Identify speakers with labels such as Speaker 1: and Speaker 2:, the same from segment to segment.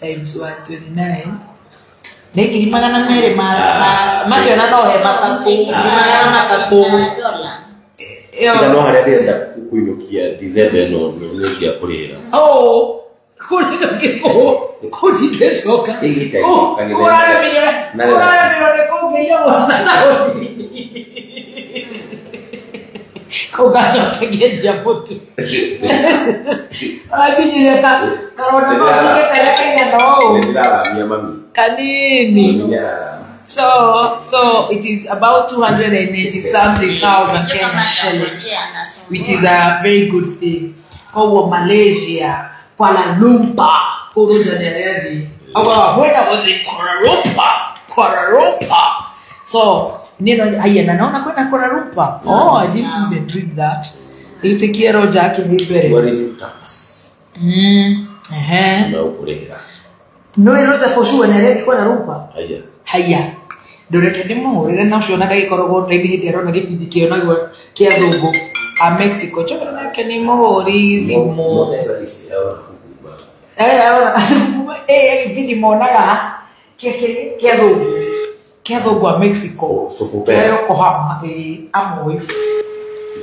Speaker 1: Times 129 nĩ 200,000 macio na no he matatũ 300,000.
Speaker 2: Ila no harĩa ndĩrenda kũinũkia December ĩno nĩ ngĩakũrĩhĩra.
Speaker 1: Oh, kũringĩcoka kũraremirwo nĩ kũngĩria mwana taũni kũu ngacoka ngĩendia mũtu arakinyire karonda no tuge karĩa kaigana ũũ
Speaker 2: Nĩndĩraramia mami.
Speaker 1: Kanini. So it is about 280 something thousand Kenyan shillings, which is a very good thing. Koguo Malaysia, Kuala Lumpur, kũu Roger nĩ arathiĩ. Augaga when I was in Kuala Lumpur, Kuala Lumpur. So niĩ no haya na naona kwenda Kuala Lumpur. Oh, I didn't even read that. Ĩtĩkie Roger akĩthiĩ mbere.
Speaker 2: Tourism tax.
Speaker 1: Ehe.
Speaker 2: Na ũkũrĩhĩra.
Speaker 1: No Roger for sure nĩ arathiĩ Kuala Lumpur.
Speaker 2: Haya.
Speaker 1: Haya ndũreke ndĩmũhũrĩre na ũcio ona ndagĩkoragwo online hĩndĩ arona gĩbindi kĩo naguo kĩa thũngũ a Mexico njogera nake nĩ mũhũri thimũ. Eh, arona eh gĩbindi monaga kĩa kĩrĩa kĩa thũngũ a Mexico
Speaker 2: Sokopera.
Speaker 1: kĩa Yokohama ĩĩ amũĩ.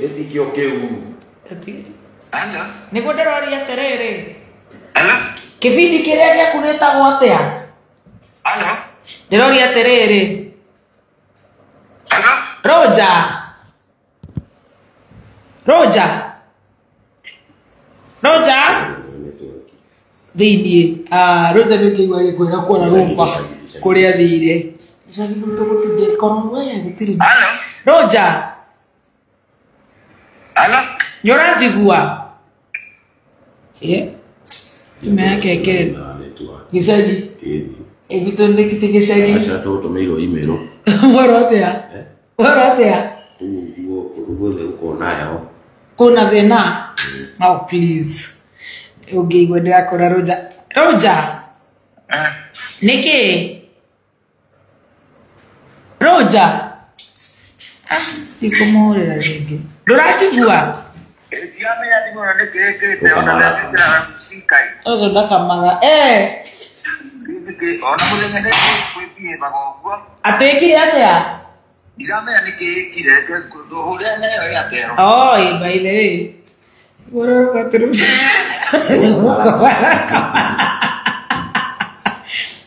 Speaker 2: Gĩtikio kĩu.
Speaker 3: Hello.
Speaker 1: Nĩguo ndĩroria atĩrĩrĩ.
Speaker 3: Hello.
Speaker 1: Kĩbindi kĩrĩa gĩaku gĩtagwo atĩa?
Speaker 3: Hello.
Speaker 1: Ndĩroria atĩrĩrĩ.
Speaker 3: Hello.
Speaker 1: Roger. Roger. Roger. Thĩiniĩ Roger nĩ ũkĩigua agĩkwĩra Kuala Lumpur kũrĩa athire. Gĩcagi gwitũ gũtingĩkorwo we gũtirĩ.
Speaker 3: Hello.
Speaker 1: Roger.
Speaker 3: Hello.
Speaker 1: Nĩ ũranjigua? Ĩ thimũ yake ĩkĩrĩ gĩcagi. Ĩ gwitũ nĩ ti gĩcagi.
Speaker 2: Aca tũtũmĩirwo email.
Speaker 1: Mwerwo atĩa? Mwerwo atĩa?
Speaker 2: Ũguo kũndũ guothe gũkorwo na heho.
Speaker 1: Kuna thĩna? Oh please. Ũngĩigua ndĩrakora Roger. Roger. Nĩkĩ? Roger. Ah, ndikũmũhũrĩra rĩngĩ. Ndũranjigua?
Speaker 3: Ndiramenya thimũ ĩno nĩkĩ ĩkĩte ona ndekĩra speaker.
Speaker 1: Ũcio ndakamaga. Eh.
Speaker 3: Nĩkĩ ona mũthenya nĩ kwĩbiebaga ũguo.
Speaker 1: Atĩ ĩkire atĩa?
Speaker 3: Ndiramenya nĩkĩ ĩkire hũrĩra nayo Airtel.
Speaker 1: Oh, ĩ by the way.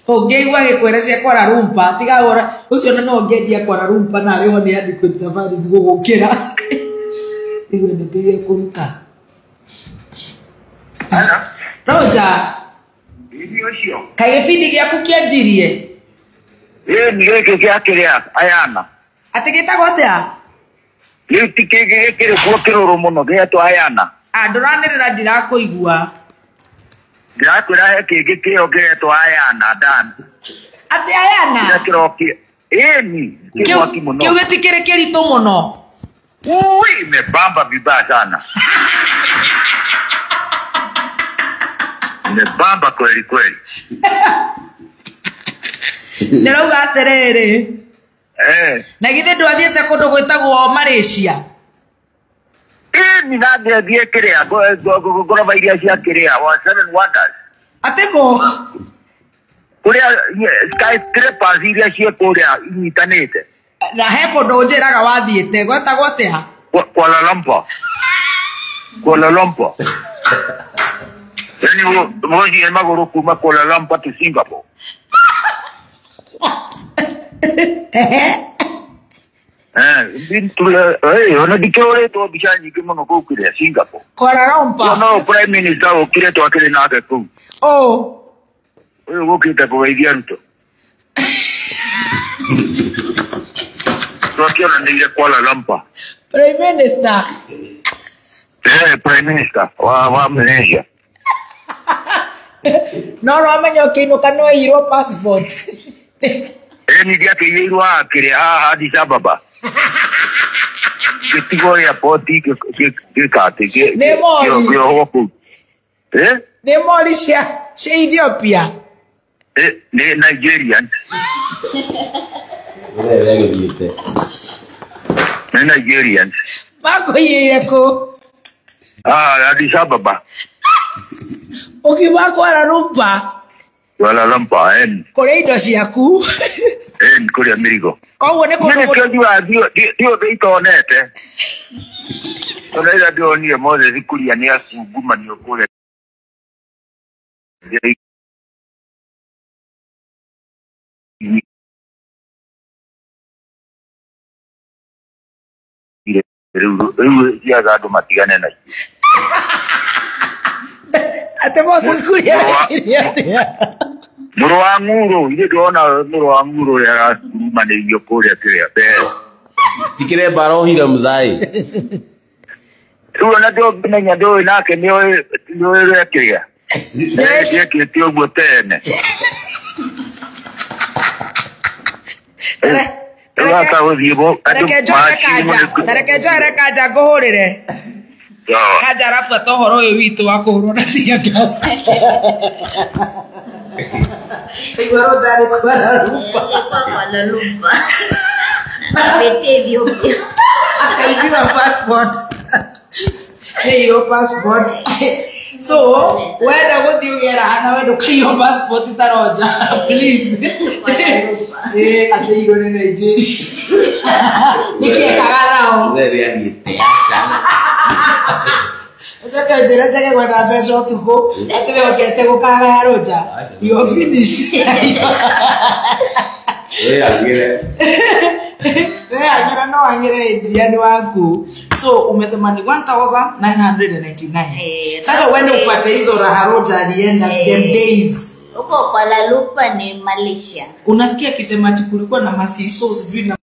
Speaker 1: Ũngĩigua gĩkwĩra cia Kuala Lumpur tiga ũra ũcio na no ũngĩendia Kuala Lumpur na arĩho nĩ adequate safaris gũgũkĩra. Rĩu ndĩtige kũruta.
Speaker 3: Hello.
Speaker 1: Roger.
Speaker 3: Hihi ũcio.
Speaker 1: Kaĩ gĩbindi gĩaku kĩanjirie?
Speaker 3: Ĩ nĩ gĩkĩ gĩa kĩrĩa Ayana.
Speaker 1: Atĩ gĩtagwo atĩa?
Speaker 3: Rĩu ti kĩngĩ gĩkĩrĩ kuo kĩrũrũ mũno gĩetwo Ayana.
Speaker 1: Ah, ndũranĩrĩra ndirakũigua.
Speaker 3: Ndĩrakwĩra he kĩngĩ kĩo kĩretwo Ayana Dan.
Speaker 1: Atĩ Ayana?
Speaker 3: Kĩrĩa kĩroki. Ĩni kĩ mwaki mũno.
Speaker 1: Kĩu gĩtikĩrĩ kĩritũ mũno.
Speaker 3: Ui, imebamba vibaya sana. Imebamba kweli kweli.
Speaker 1: Ndĩrauga atĩrĩrĩ.
Speaker 3: Eh.
Speaker 1: Na githĩ ndwathiĩte kũndũ gwĩtagwo Malaysia?
Speaker 3: Ĩni na ngĩthiĩ kĩrĩa ngoroba iria cia kĩrĩa wa Seven Wonders.
Speaker 1: Atĩ kũ?
Speaker 3: Kũrĩa skyscrapers iria ciĩ kũrĩa inyitanĩte.
Speaker 1: Na he kũndũ ũnjĩraga wathiĩte gwetagwo atĩa?
Speaker 3: Kuala Lumpur. Kuala Lumpur. Yaani mũthiĩ magũrũ kuma Kuala Lumpur to Singapore. Ona ndikĩhũrĩtwo mbica nyingĩ mũno kũu kĩrĩa Singapore.
Speaker 1: Kuala Lumpur.
Speaker 3: No prime minister ũkire twakĩrĩ nake kũu.
Speaker 1: Oh.
Speaker 3: Ũyũ gũkĩte kũgeithia Ruto. Twakĩonanĩire Kuala Lumpur.
Speaker 1: Prime Minister.
Speaker 3: Eh, Prime Minister wa Malaysia.
Speaker 1: No ũramenya ũkĩinũka no ĩirwo passport.
Speaker 3: Ĩni ndiakĩiyĩirwo haha kĩrĩa haha Addis Ababa. Gĩtigwo airport gĩka atĩ
Speaker 1: Nĩ mori.
Speaker 3: kĩohwo kũu. Eh?
Speaker 1: Nĩ mori cia Ethiopia.
Speaker 3: Nĩ Nigerian.
Speaker 2: Ũrĩa agĩthiĩte.
Speaker 3: Nĩ Nigerian.
Speaker 1: Makũiyĩire kũ?
Speaker 3: Ah, Addis Ababa.
Speaker 1: Ũkiuma Kuala Lumpur.
Speaker 3: Kuala Lumpur en.
Speaker 1: Kũrĩa indo ciaku.
Speaker 3: En kũrĩa mĩrigo.
Speaker 1: Koguo nĩ kũndũ.
Speaker 3: Nĩ kĩo ndio ndio itonete. Tondũ ira ndĩronire Moses Kuria nĩ akungumanio kũrĩa. Rĩu ciaga andũ matigane nacio.
Speaker 1: Ate Moses Kuria ekire atĩa?
Speaker 3: Mũrũ wa Ng'uro, ithuĩ ndĩrona mũrũ wa Ng'uro ũrĩa arakurumanĩirio kũrĩa kĩrĩa mbere.
Speaker 2: Tikire barohire mzai.
Speaker 3: Rĩu ona ndũngĩmenya ndũĩ nake nĩoĩ ũrĩa kĩrĩa. Nĩekĩte ũguo tene.
Speaker 1: Tareke njoere kanja ngũhũrĩre. Kanja arabuata ũhoro ũyũ witũ wa kũhũrwo na tear gas. Igua Roja arĩ Kuala Lumpur.
Speaker 4: Kuala Lumpur. Ametia Ethiopia.
Speaker 1: Akaibiwa passport. Nĩirwo passport. So, wenda gũthiĩ ũgĩe raha na wenda ũkaiywo passport ta Roja, please. Atĩirwo nĩ Nigeria. Nĩkĩ ekaga nao? Ũcoke ũnjĩre njage gwetha mbeca ũtukũ atĩ we ũkĩte gũkagaya Roja. You finish.
Speaker 2: We angire.
Speaker 1: We angire no angire Adrian waku. So umesema ni 1999. Sasa uende upate hizo raha Roja alienda them days.
Speaker 4: Huko Kuala Lumpur ni Malaysia.
Speaker 1: Unasikia akisema ati kulikuwa na masiso sijui na